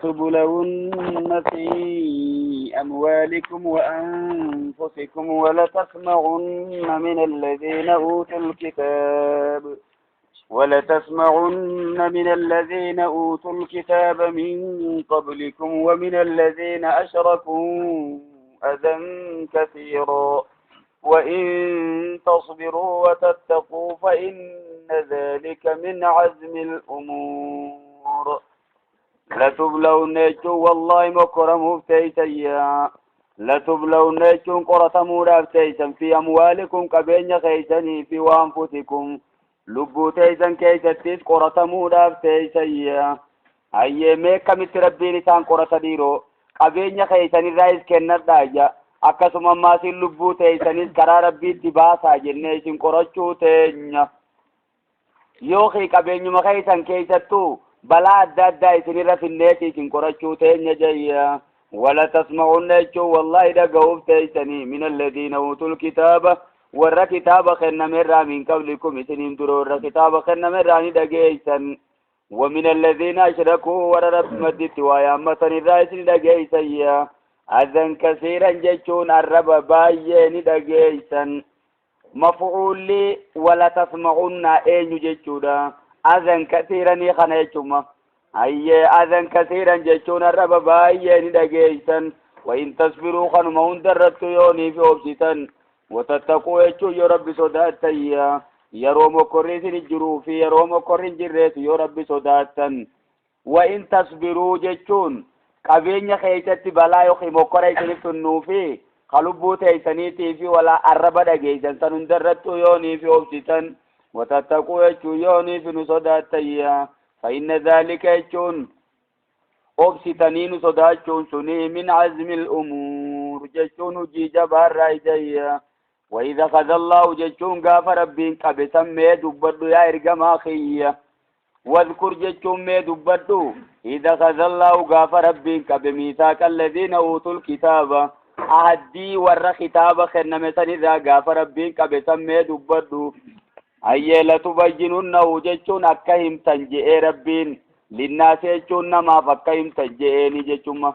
لتبلون في أموالكم وأنفسكم ولتسمعن من الذين أوتوا الكتاب ولتسمعن من الذين أوتوا الكتاب من قبلكم ومن الذين أشركوا أذى كثيرا وإن تصبروا وتتقوا فإن ذلك من عزم الأمور. لتبلون والله مكرم تيسيا لتبلون قرتموا تيسا في أموالكم قبين خيسني في وأنفسكم lubbuu teeysan keeysattis qoratamuudhaaf teeysayya. Hayyee, mee akkamitti Rabbiin isaan qorata dhiiroo? Qabeenya keeysanirraa kennadhaayya, akkasuma ammaasin lubbuu teeysanis karaa Rabbiitti baasaa jennee isin qorachuu teenya, yookiin qabeenyuma keeysan keeysattuu balaa adda addaa isinirra finneeti isin qorachuu teenya jayya. ولتسمعن jechuun wallaahi dhaga'uuf teeysanii من الذين أوتوا الكتاب warra kitaaba kennamerraa من قبلكم isiniin dura warra kitaaba kennamerraa ni dhageeysan ومن الذين أشركوا warra Rabbi madditti waa yaammatan irraa isin dhageeysan أذى كثيرا jechuun arraba baay'ee ni dhageeysan. Maf'uulli ولتسمعن eenyu jechuudha? أذى كثيرا kana jechuma. Hayyee, أذى كثيرا jechuun arraba baay'ee ni dhageeysan. وإن تصبروا kanuma hundarrattu yoonii fi obsitan وتتقوا jechuun yoo Rabbi sodaatayya, yeroo mokkorri isin jiruu fi yeroo mokkorri hin jirreetu yoo Rabbi sodaattan. وإن تصبروا jechuun qabeenya keeysatti balaa yookiin mokkora isinif tunnuu fi kalubbuu teeysaniitii fi walaa arraba dhageeysan san hundarrattu yoonii fi obsitan وتتقوا jechuun yoonii fi nu sodaattayya فإن ذلك jechuun obsitanii nu sodaachuun suni من عزم الأمور jechuun hujii jabaarraa ijayya. وإذ أخذ الله jechuun gaafa Rabbiin qabe san mee dubbadhu yaa ergamaa kiyya. واذكر jechuun mee dubbadhu إذ أخذ الله gaafa Rabbiin qabe ميثاق الذين أوتوا الكتاب ahaddii warra kitaaba kenname sanirraa gaafa Rabbiin qabe san mee dubbadhu. Hayyee, لتبيننه jechuun akka himtan je'ee Rabbiin للناس jechuun namaaf akka himtan je'eeni jechuma.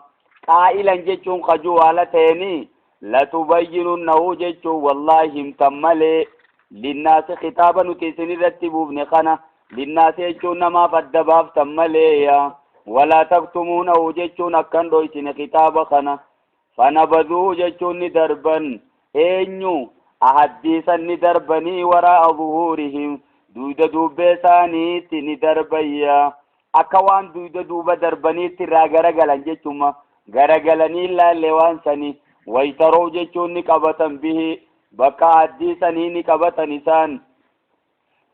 قائلا jechuun kajuu haala ta'eeni لتبيننه jechuun wallaahi himtan malee للناس kitaaba nuti isinirratti buufne kana للناس jechuun namaaf adda baaftan malee ولا تكتمونه jechuun akkan dhoysine kitaaba kana. فنبذوه jechuun ni darban. Eenyu? Ahaddiisan ni darbanii وراء ظهورهم duyda duubbee isaaniitti ni darbayya, akka waan duyda duuba darbaniitti irraa garagalan jechuma, garagalanii ilaalle waan sani. واشتروا jechuun ni qabatan به bakka ahaddiisanii ni qabatan isaan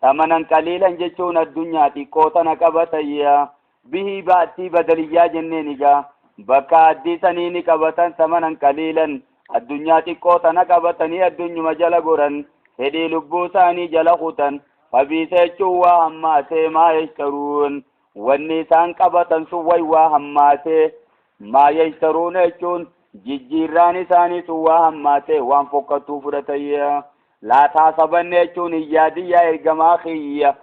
ثمنا قليلا jechuun addunyaa xiqqoo tana qabatayya. به baattii badaliyyaa jenneen egaa bakka ahaddiisanii ni qabatan ثمنا قليلا addunyaa xiqqoo tana qabatanii addunyuma jala goran, fedhii lubbuu isaanii jala kutan. فبئس jechuun waa hammaatee ما يشترون wanni isaan qabatan sun way waa hammaatee. ما يشترون jechuun jijjiirraan isaanii sun waa hammaatee, waan fokkattuu fudhatayya. لا تحسبن jechuun hin yaadiyyaa ergamaa kiyya.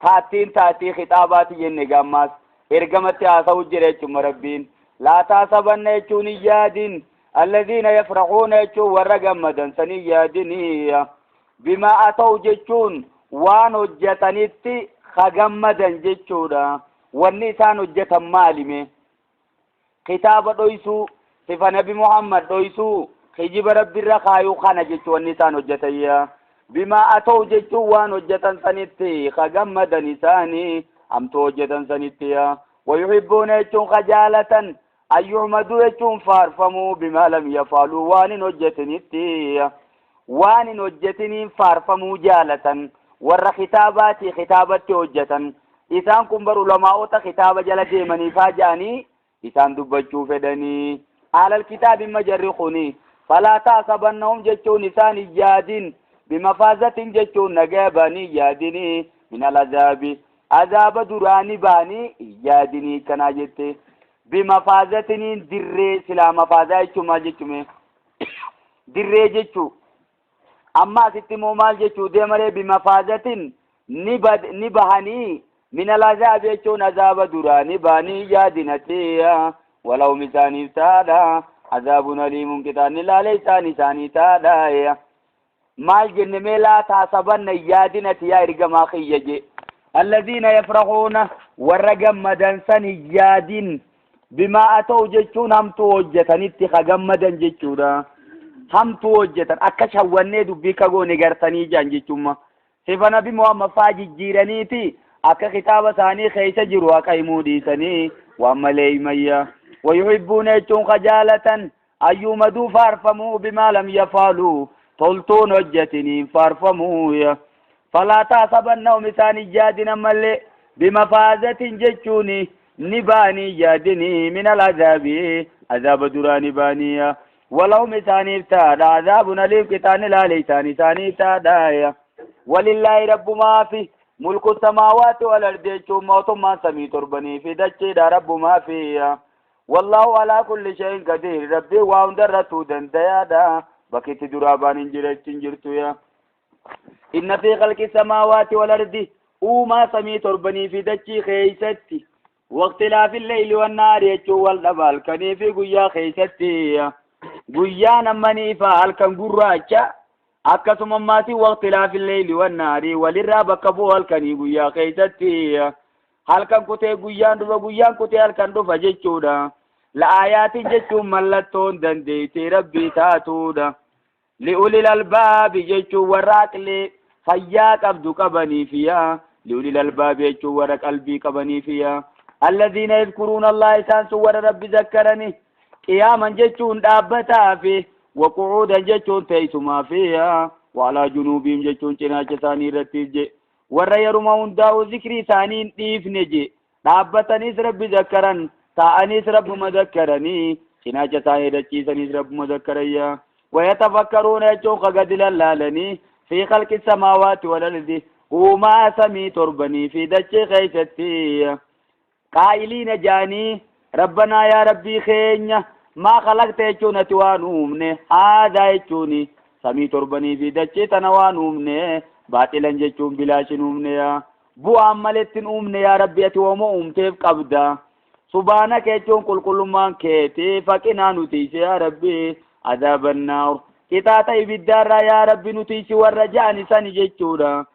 Taattiin taatii khixaabaati jenne gammaas ergamatti haasa'u jira jechuma Rabbiin. لا تحسبن jechuun hin yaadin الذين يفرحون jechuun warra gammadan san hin yaadiniya بما أتوا jechuun waan hojjetanitti ka gammadan jechuudha. Wanni isaan hojjetan maalime? Kitaaba dhoysuu, sifa Nabi Muhammad dhoysuu, kijiba Rabbirra kaayuu kana jechuu wanni isaan hojjetayya. بما أتوا jechuun waan hojjetan sanitti ka gammadan isaanii hamtuu hojjetan sanittiya. ويحبون jechuun ka jaalatan أن يحمدوا jechuun faarfamuu بما لم يفعلوا waan hin hojjetinitti, waan hin hojjetiniin faarfamuu jaalatan. Warra kitaabaatii kitaabatti hojjetan isaan kun bar ulamaa'ota kitaaba jala deemaniifaa ja'anii isaan dubbachuu fedhanii. Ahlal kitaabi ma jarri kuni falaa taasabannahum jechuun isaan hin yaadin bimafaazatin jechuun nagaya banii hin yaadini min alazaabi azaaba duraani baanii hin yaadinii kanaa jette bimafaazatiniin dirree silaa mafaazaa jechuun maal jechume dirree jechuu amma asitti immoo maal jechuu deemaree bimafaazatin ni bad ni bahanii min alazaabi jechuun azaaba duraani baanii hin yaadinati walahum isaaniif taadha azaabun aliimun qixaanni laala isaan isaanii taadha maal jenne mee laa taasabanna hin yaadinati yaa ergamaa kiyya je alladhiina yafrahuuna warra gammadan san hin yaadin bimaa ata'u jechuun hamtuu hojjetanitti ka gammadan jechuudha hamtuu hojjetan akka shawwannee dubbii ka goone gartanii jaan jechuumma Sifa Nabi Muhammad faa jijjiiraniiti akka kitaaba isaanii keessa jiru haqa himuu dhiisanii waan malee himayya. Wayuhibbuuna jechuun ka jaalatan ayyuumaduu faarfamuu bimaa lam yafaaluu toltuun hojjetiniin faarfamuu. Falaa taasabannahum isaan hin yaadin ammallee bimafaazatin jechuun ni baanii yaadinii min alazaabi azaaba duraa ni baanii. Walahum isaaniif taadha azaabun aliim qixaanni laale isaan isaanii taadha. Walillaahi rabbumaafi mulku samaawaati wal ardi jechuun mootummaan samii torbanii fi dachiidha rabbumaafi. Wallaahu alaa kulli shay'in qadiir rabbii waa hundarrattuu dandayaadha. Bakki itti duraa baan hin jirachi hin jirtu yaa. Inna fi khalqi samaawaati wal ardi uumaa samii torbanii fi dachii keeysatti waqtilaafil leyli wan nahaari jechuun wal dhaba halkanii fi guyyaa keeysatti guyyaan amma ni ifa halkan gurraacha akkasuma maatii waqtilaafil leyli wan nahaari walirraa bakka bu'u halkanii guyyaa keeysatti halkan kutee guyyaan dhufa guyyaan kutee halkan dhufa jechuudha la'aayaatiin jechuun mallattoon dandeettii rabbii taatuudha Li'ulil albaabi jechuun warra aqlii fayyaa qabdu qabaniifi yaa. Li'ulil albaabi jechuun warra qalbii qabaniifi yaa. Alladhiina yadhkuruuna Allah isaan sun warra Rabbi zakkarani. Qiyaaman jechuun dhaabbataafi waqu'uudan jechuun teessumaafi yaa. Wa'alaa junuubiim jechuun cinaacha isaanii irrattis je. Warra yeruma hundaa'u zikrii isaanii hin dhiifne je. Dhaabbataniis Rabbi zakkaran, taa'aniis Rabbuma zakkaranii, cinaacha isaanii dachiisaniis Rabbuma zakkaran yaa. Wayatafakkaruuna jechuun ka gadi lallaalanii fi khalqi samaawaati wal ardi uumaa samii torbanii fi dachee keessatti qaa'iliina jaanii rabbanaa yaa rabbii keenya maa khalaqta jechuun ati waan uumne haadaa jechuun samii torbanii fi dachee tana waan uumne baaxilan jechuun bilaashin uumne yaa Bu'aan maletti hin uumne yaa Rabbi ati hooma uumteef qabda. Subhaanaka jechuun qulqullummaan keeti faqinaa nu tiisi yaa Rabbi azaabannaar. Qixaaxa ibiddaarraa yaa Rabbi nu tiisi warra ja'ani sani jechuudha.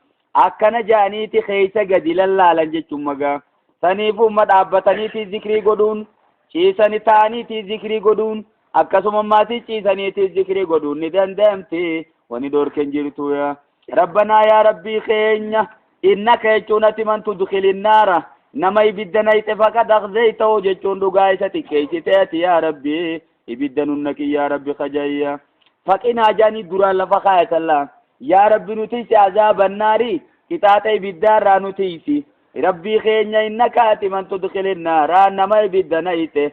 Akkana ja'aniiti keessa gadi lallaalan jechuun magaa. Saniifuu umma dhaabbataniiti zikrii godhuun ciisani ta'aniiti zikrii godhuun akkasuma maatii ciisaniiti zikrii godhuun ni danda'amti wani dhoorken jirtu yaa. Rabbanaa yaa Rabbii keenya innaka jechuun ati man tudkhilin naara nama ibidda nayxe faqad akhzaytahu jechuun dhugaa isa xiqqeessite ati yaa Rabbii ibidda nun naqi yaa Rabbi kajayya faqinaa jaanii duraan lafa kaayatan laa yaa Rabbi nu tiysi azaaban naari qixaaxa ibiddaarraa nu tiysi Rabbii keenya innaka ati man tudkhilin naara nama ibidda nayxe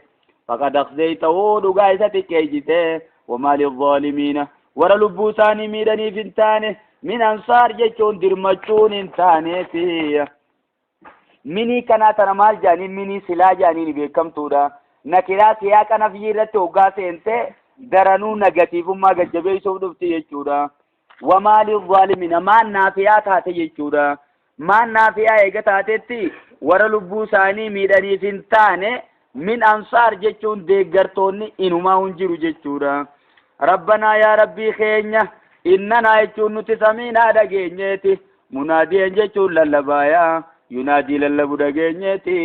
faqad akhzaytahu dhugaa isa xiqqeessite wamaa lizaalimiina warra lubbuu isaanii miidhaniif hin taane min ansaar jechuun dirmachuun hin taaneefi minii kanaa tana maal jedhanii minii silaa jedhanii ni beekamtuudha nakiraa siyaaqa nafyii irratti hoggaa seente daranuu nagatiifummaa gajjabeessuuf dhufti jechuudha wamaa lizaalimina maan naafiyaa taate jechuudha maan naafiyaa eega taatetti warra lubbuu isaanii miidhaniif hin taane min ansaar jechuun deeggartoonni inumaa hin jiru jechuudha. Rabbanaa yaa Rabbii keenya innanaa jechuun nuti samiinaa dhageenyeeti munaadiyeen jechuun lallabaayaa yunaadii lallabu dhageenyeeti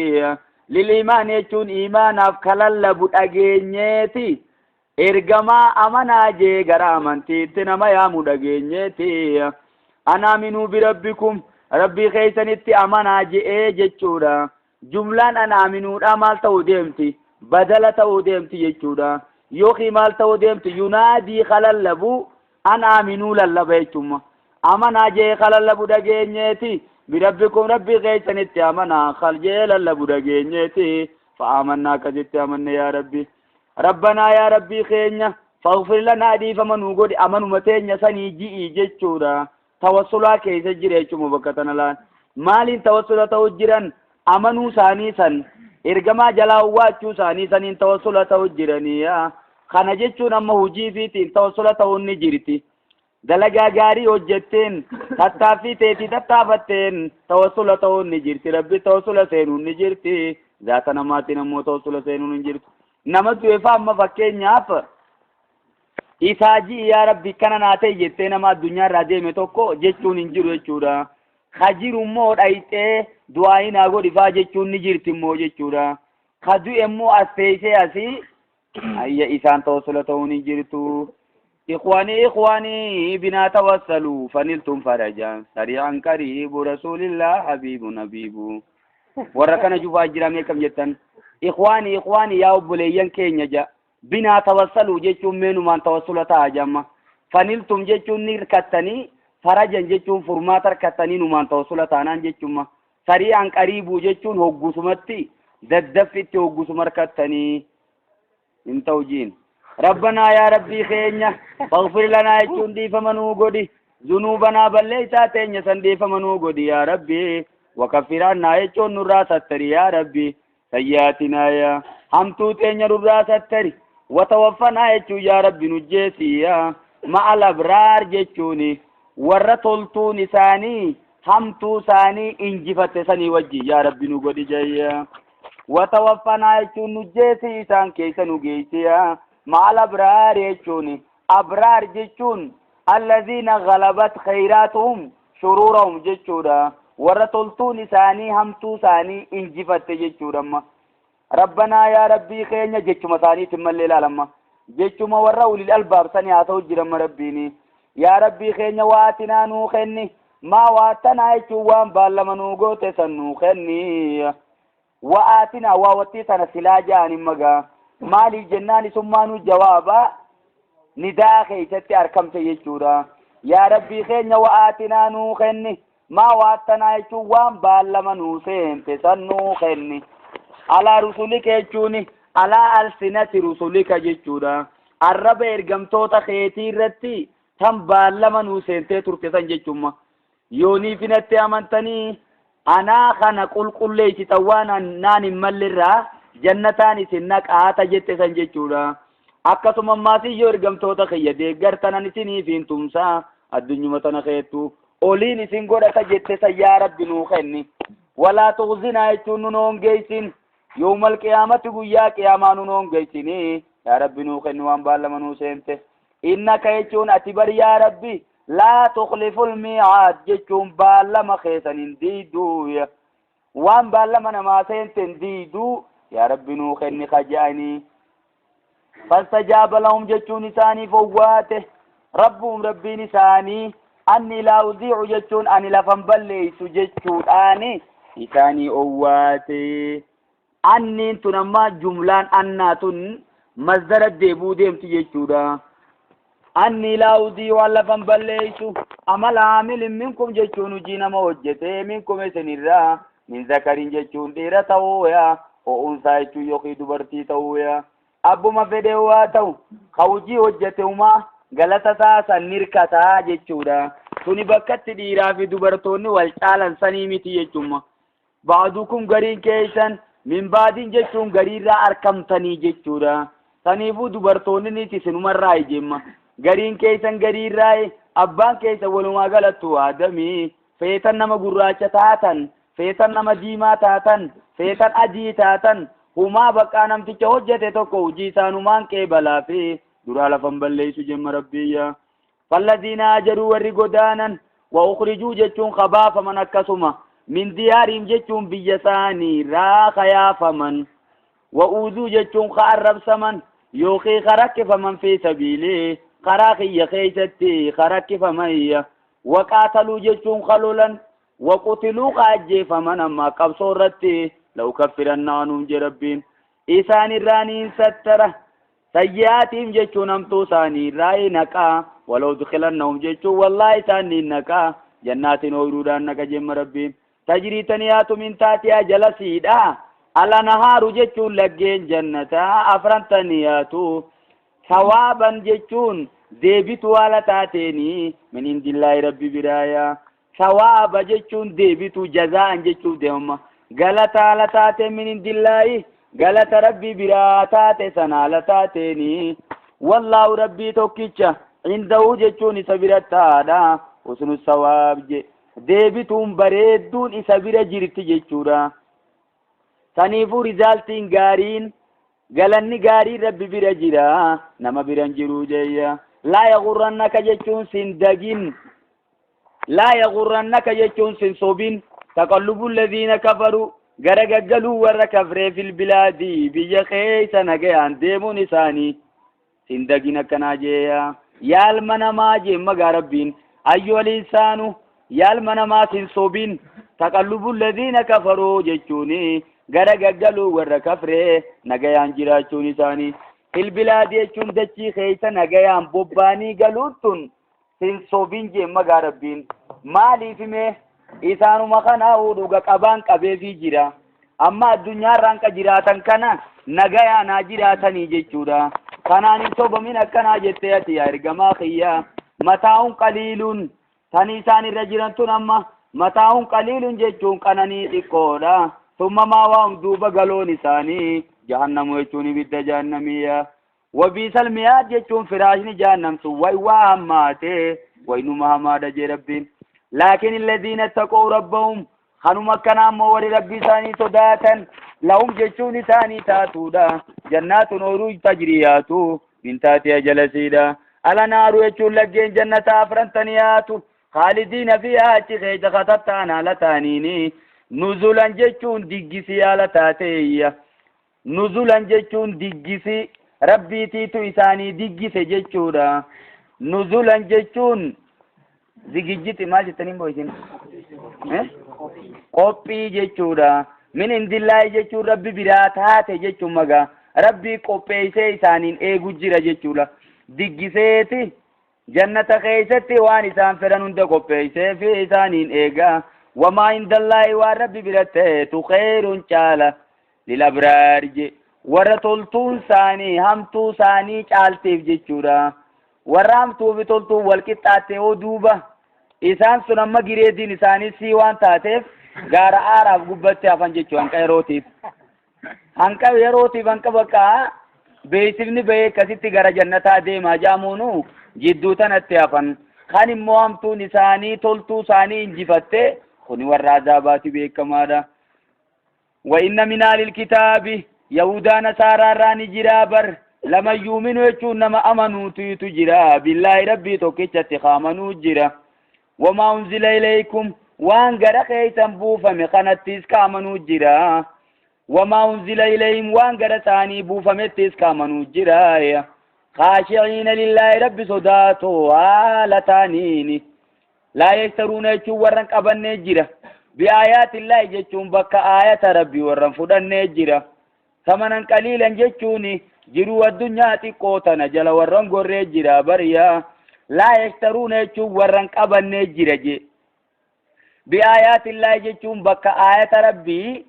lil iimaan jechuun iimaanaaf ka lallabu dhageenyeeti Ergamaa amanaa jee gara amantiitti nama yaamu dhageenyeeti. An aaminuu birabbikum rabbii keessanitti amanaa je'ee jechuudha. Jumlaan an aaminuudhaa maal ta'uu deemti? Badala ta'uu deemti jechuudha. Yookiin maal ta'uu deemti? Yunaadii kalallabu an aaminuu lallaba jechuudha. Amanaa jee kalallabu dhageenyeeti. Birabbikum rabbii keessanitti amanaa kal jee lallabu dhageenyeeti. Fa'aamannaa akkasitti amanne yaa rabbi. Rabbanaa yaa Rabbii keenya faghfir lanaa dhiifama nuu godhi amanuma teenya sanii ji'i jechuudha. Tawassulaa keessa jira jechuudha bakka tana laan. Maaliin tawassula ta'u jiran? Amanuu isaanii san ergamaa jalaa owwaachuu isaanii saniin tawassula ta'u jiranii. Kana jechuun amma hojii fiitiin tawassula ta'uun ni jirti. Dalagaa gaarii hojjetteen tattaaffii teetii tattaafatteen tawassula ta'uun ni jirti. Rabbi tawassula seenuun ni jirti. Zaata namaatiin ammoo tawassula seenuun hin jirtu. Nama du'e fa'a amma fakkeenyaaf isaa ji'i yaa Rabbi kana naa ta'e jettee nama addunyaa irraa deeme tokko jechuun hin jiru jechuudha. Ka jiru immoo dhayxee du'aayii naa godhi fa'aa jechuun ni jirti immoo jechuudha. Ka du'e immoo as teessee asii ayya isaan tawassula ta'uun hin jirtu. Ikhwaanii ikhwaanii binaa tawassaluu faniltum farajaan sari'an qariibu rasuulillah habiibu nabiibu. Warra kana jufaa jira meeqam jettan? Ikhwaanii ikhwaanii yaa obboleeyyan keenya ja binaa tawassaluu jechuun meenumaan tawassula ta'a jamma. Faniltum jechuun ni hirkattanii farajan jechuun furmaata hirkattanii numaan tawassula taanaan jechuuma. Sari'an qariibuu jechuun hoggusumatti daddaffitti hoggusuma hirkattanii hin ta'u jiin. Rabbanaa yaa Rabbii keenya faghfir lanaa jechuun dhiifama nuu godhi. Zunuubanaa balleessaa teenya san dhiifama nuu godhi yaa Rabbi. Wakaffiraannaa jechuun nurraa sattari yaa Rabbi. Sayyaatinaa yaa hamtuu teenya nurraa sattari. Watawaffanaa jechuun yaa Rabbi nu jeesi yaa ma'al abraar jechuun warra toltuun isaanii hamtuu isaanii injifatte sanii wajjin yaa Rabbi nu godhi jayya. Watawaffanaa jechuun nu jeesi isaan keessa nu geessi yaa ma'al abraar jechuun abraar jechuun allaziina ghalabat khayraatuhum shuruurahum jechuudha. Warra toltuun isaanii hamtuu isaanii injifatte jechuudha amma. Rabbanaa yaa Rabbii keenya jechuma isaaniitiin mallee ilaalamma. Jechuma warra ulil albaab sanii haa ta'u jiramma Rabbiini. Yaa Rabbii keenya waatinaa nuu kenni. Maa waattanaa jechuun waan baallama nuu goote san nuu kenni. Wa'aatinaa waa wattii sana silaa ja'an hin magaa. Maaliif jennaan isummaanuu jawaaba nidaa keessatti argamte jechuudha. Yaa Rabbii keenya wa'aatinaa nuu kenni. Maa waattanaa jechuun waan baallama nuu seente san nuu kenni. Alaa rusulika jechuun alaa alsinati rusulika jechuudha. Arraba ergamtoota keetii irratti tan baallama nuu seentee turte san jechuudha. Yoonii finatti amantanii anaa kana qulqulleessitan waan naan hin mallerraa jannataan isin naqaata jette san jechuudha. Akkasuma ammaas yoo ergamtoota kiyya deeggartanan isiniif hin tumsaa addunyuma tana keettu oliin isin godhata jette san yaa Rabbi nuu kenni. Walaa tuqzinaa jechuun nun hongeessin yoomal qiyaamatti guyyaa qiyaamaa nun hongeessini yaa Rabbi nuu kenni waan baallama nuu seente. Innaka jechuun ati bar yaa Rabbi laa tukliful miicaad jechuun baallama keessan hin diiduu waan baallama namaa seente hin diiduu yaa Rabbi nuu kenni kaja'anii. Fastajaaba lahum jechuun isaaniif owwaate rabbuhum rabbiin isaanii anni laa udiicu jechuun ani lafan balleessu jechuudhaani isaanii owwaate. Anniin tun amma jumlaan annaa tun masdara deebuu deemti jechuudha. Anni laa udiicu an lafan balleessu amala aamilin minkum jechuun hojii nama hojjete minkum isinirraa min zakarin jechuun dhiira ta'uu yaa o'uunsaa jechuun yookiin dubartii ta'uu yaa. Abbuma fedhe waa ta'u ka hojii hojjete umaa galata isaa san hirkataa jechuudha. Tuni bakkatti dhiiraa fi dubartoonni wal caalan sanii miti jechuudha. Ba'adukum gariin keessan min baadiin jechuun gariirraa arkamtanii jechuudha. Saniifuu dubartoonni niti isinumarraa ijemma. Gariin keessan gariirraa abbaan keessan walumaa galattu aadamii feetan nama gurraacha taatan feetan nama diimaa taatan feetan adii taatan humaa baqqaa namticha hojjete tokko hojii isaanumaan qeebalaa fi duraa lafan balleessu jemma Rabbiyya. Fallaziina hajaruu warri godaanan wa ukhrijuu jechuun kabaafaman akkasuma min diyaariim jechuun biyya isaanii irraa kayaafaman wa uuzuu jechuun ka arrabsaman yookiin ka rakkifaman fi sabiilii karaa kiyya keessatti ka rakkifaman wa qaataluu jechuun ka lolan wa qutiluu ka ajjeefaman amma qabsoo irratti lau kaffiranna anhum je Rabbiin isaan irraa niin sattara sayyi'aatiim jechuun hamtuu isaanii irraa hin haqaa walau udkhilannahum jechuun wallaahi isaan niin naqaa jannaatiin ooyiruudhaan naqa jemma Rabbiin tajrii taniyaatu min taatiyaa jala siidha Alanhaaru jechuun laggeen jannataa afran taniyaatu. Sawaaban jechuun deebitu haala taateeni min indillaahi rabbi biraaya. Sawaaba jechuun deebitu jazaa'an jechuuf deemama. Galata haala taateen min indillaahi galata rabbi biraa taate sana haala taateeni. Wallaahu rabbii tokkicha indahu jechuun isa bira taadha. Husnu sawaab je. Deebituun bareedduun isa bira jirti jechuudha. Saniifuu rizaaltiin gaariin galanni gaariin rabbi bira jira nama bira hin jiru jeeyya. Laa yagurrannaka jechuun sin dagin. Laa yagurrannaka jechuun sin sobin. Taqallubu alladhiina kafaru gara gaggaluu warra kafree fil bilaadi biyya keessa nagayaan deemuun isaanii sin dagin akkanaa jeeya. Yaalma namaa jee magaa rabbiin ayyuhal insaanu yaalma namaa sin sobin. Taqallubu alladhiina kafaruu jechuun gara gaggaluu warra kafree nagayaan jiraachuun isaanii. Fil bilaadi jechuun dachii keessa nagayaan bobbaanii galuun tun sin sobin jee magaa rabbiin. Maaliif himee isaanuma kanaa dhuga qabaan qabeefii jira. Amma addunyaarraan ka jiraatan kana nagayaan haa jiraatanii jechuudha. Kanaan hin sobamin akkanaa jettee ati yaa ergamaa kiyya. Mataa'uun qaliiluun tani isaan irra jiran tun amma mataa'uun qaliiluun jechuun qananii xiqqoodha. Summa maawaa'um duuba galoon isaanii jahannamu jechuun ibidda jahannamiyya. Wabiisal mi'aad jechuun firaashni jahannam sun way waa hammaate waynuma hamaadha jee rabbiin. Laakiin alladhiina ittaquu rabbahum kanuma akkanaa ammoo warri rabbii isaanii sodaatan lahum jechuun isaanii taatuudha. Jannaatun ooyiruu tajriyaatu min taatiha jalasiidha. Alanaaru jechuun laggeen jannataa afran taniyaatu khaalidiina fiihaa achi keessa katattaan haala taaniini. Nuzulan jechuun diggisii haala taateeyya. Nuzulan jechuun diggisii rabbiitiitu isaanii diggise jechuudha. Nuzulan jechuun zigijjiti maal jettanii immoo isin? Qophii jechuudha. Min indillaahi jechuun rabbi biraa taate jechuun magaa rabbii qopheessee isaaniin eegu jira jechuudha. Diggiseeti jannata keessatti waan isaan fedhan hunda qopheessee fi isaaniin eega. Wamaa indallaahi waan rabbi bira ta'etu kheerun caala lil abraar je warra toltuun isaanii hamtuu isaanii caalteef jechuudha. Warra hamtuu fi toltuun wal qixxaatte yoo duuba isaan sun amma gireediin isaanii sii waan taateef gaara aaraaf gubbatti hafan jechuudha hanqa yerootiif. Hanqa yerootiif hanqa bakka beeksifni bahee akkasitti gara jannataa deemaa jaamuunu jidduu tanatti hafan. Kan immoo hamtuun isaanii toltuu isaanii injifatte kuni warra azaabaati beekamaadha. Wa inna min ahlil kitaabi yahudaa nasaaraa irraa ni jira bar lama yuuminu jechuun nama amanuutu jira billaahi rabbii tokkichatti kaamanuu jira. Wamaa unzila ilaykum waan gara keessan buufame kanattis kaamanuu jira. Wamaa unzila ilayhim waan gara isaanii buufamettis kaamanuu jira. Khaashi'iina lillaahi rabbi sodaatoo haala taaniini. Laa yashtaruuna jechuun warran qabannee jira. Bi'aayaatillaahi jechuun bakka aayata rabbii warran fudhannee jira. Samanan qaliilan jechuun jiruu addunyaa xiqqoo tana jala warran gorree jira bariyaa. Laa yashtaruuna jechuun warran qabannee jira je. Bi'aayaatillaahi jechuun bakka aayata rabbii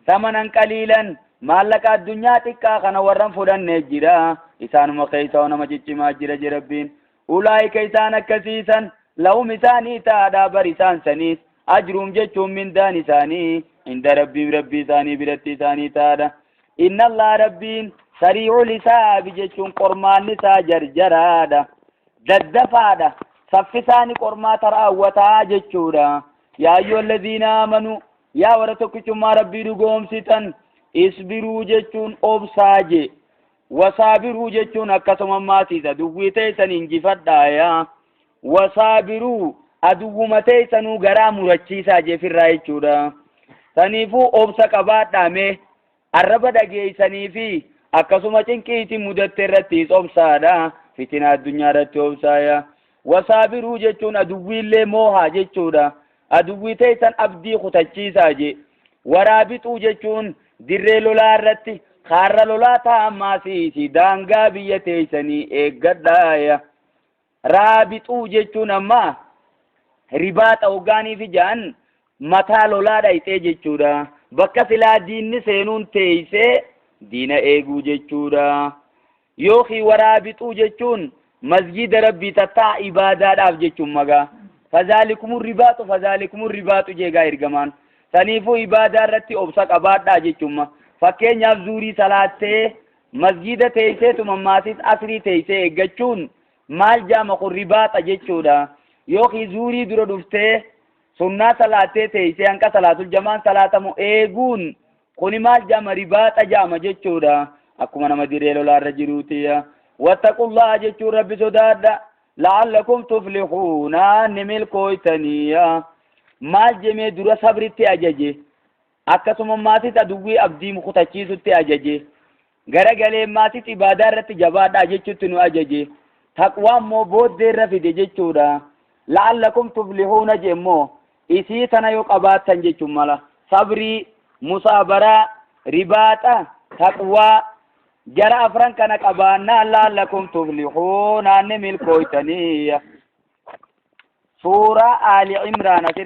samanan qaliilan maallaqa addunyaa xiqqaa kana warran fudhannee jira. Isaanuma keessaa nama ciccimaa jira je rabbiin. Ulaa'ika isaan akkasiisan lahum isaanii taadhaa bar isaan saniis ajruum jechuun mindaan isaanii inda rabbiin rabbii isaanii biratti isaanii taadha. Inna Allah rabbiin sarii'ul hisaabi jechuun qormaanni isaa jarjaraadha. Daddafaadha. Saffisaani qormaata raawwataa jechuudha. Yaa ayyuhalladhiina aamanuu yaa warra tokkichummaa rabbii dhugoomsitan isbiruu jechuun obsaa je. Wasaabiruu jechuun akkasuma maasiisa duwwii teessan injifadhaaya. Wasaabiruu aduwwuma teessanuu garaa murachiisaa jeefirraa jechuudha. Saniifuu obsa qabaadhaa mee arraba dhageessanii fi akkasuma cinqiitti mudatte irrattis obsaadha. Fitina addunyaa irratti obsaaya. Wasaabiruu jechuun aduwwiillee moohaa jechuudha. Aduwwii teessan abdii kutachiisaa je. Waraabixuu jechuun dirree lolaa irratti kaarra lolaa ta'an maasiisi daangaa biyya teessanii eeggadhaaya. Raabixuu jechuun amma ribaaxa hoggaanii fi ja'an mataa lolaa dhayxee jechuudha. Bakka silaa diinni seenuun teeysee diina eeguu jechuudha. Yookiin waraabixuu jechuun masgiida Rabbii tattaa ibaadaadhaaf jechuun magaa. Fazaalikumur ribaaxu fazaalikumur ribaaxu jeegaa ergamaan. Saniifuu ibaadaa irratti obsa qabaadhaa jechuun. Fakkeenyaaf zuurii salaattee masgiida teeyseetuma maasis asrii teeysee eeggachuun maal jaama kun ribaaxa jechuudha. Yookiin zuurii dura dhuftee sunnaa salaattee teeysee hanqa salaatul jamaan salaatamu eeguun kuni maal jaama ribaaxa jaama jechuudha. Akkuma nama diree lolaarra jiruutiya. Wattaqullaha jechuun Rabbi sodaadha. La'allakum tuflihuuna ni milkooytaniya. Maal jemee dura sabritti ajaje. Akkasuma maasis aduwwii abdii kutachiisutti ajaje. Garagalee maasis ibaadaa irratti jabaadhaa jechuutti nu ajaje. Taqwaa immoo booddee irra fide jechuudha. La'allakum tuflihuuna je immoo isii tana yoo qabaattan jechuun mala. Sabrii, musaabaraa, ribaaxa, taqwaa jara afran kana qabaannaan la'allakum tuflihuuna ni milkooytanii. Suuraa Aali Imraan asirratti.